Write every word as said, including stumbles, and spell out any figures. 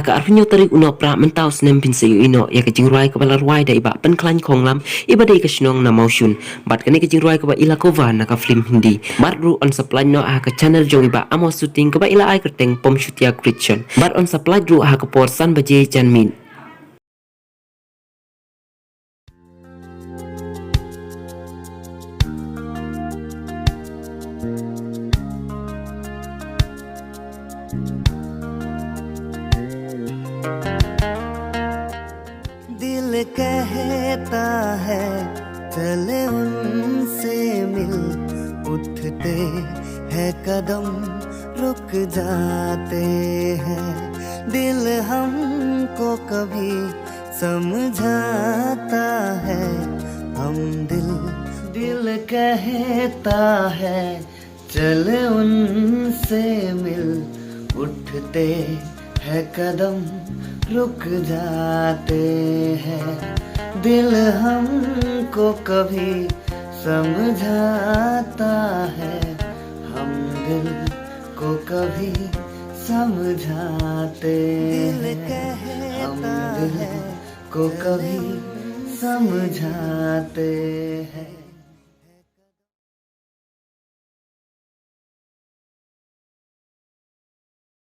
Ka arphew hynñiew tarik u Nohprah mynta u snem phin sa ïohi noh ïa ka jingrwai kaba la rwai da i Bah Pynkhlaiñ Khonglam, iba dei ka shnong na Mawshun. Bad kane ka jingrwai kaba i la cover na ka film Hindi. Bad ruh yn sa plie noh ha ka channel jong i Bah Amos Suting kaba i la ai kyrteng Pom Shutia Creation. Bad yn sa plie ruh ha ka por san baje janmiet. दिल कहता है, चले उनसे मिल, उठते हैं कदम, रुक जाते हैं। दिल हमको कभी समझाता है, हम दिल, दिल कहता है, चल उनसे मिल, उठते हैं कदम, रुक जाते हैं। दिल हमको कभी समझाता है, हम दिल को कभी समझाते हैं। हम दिल को कभी समझाते हैं।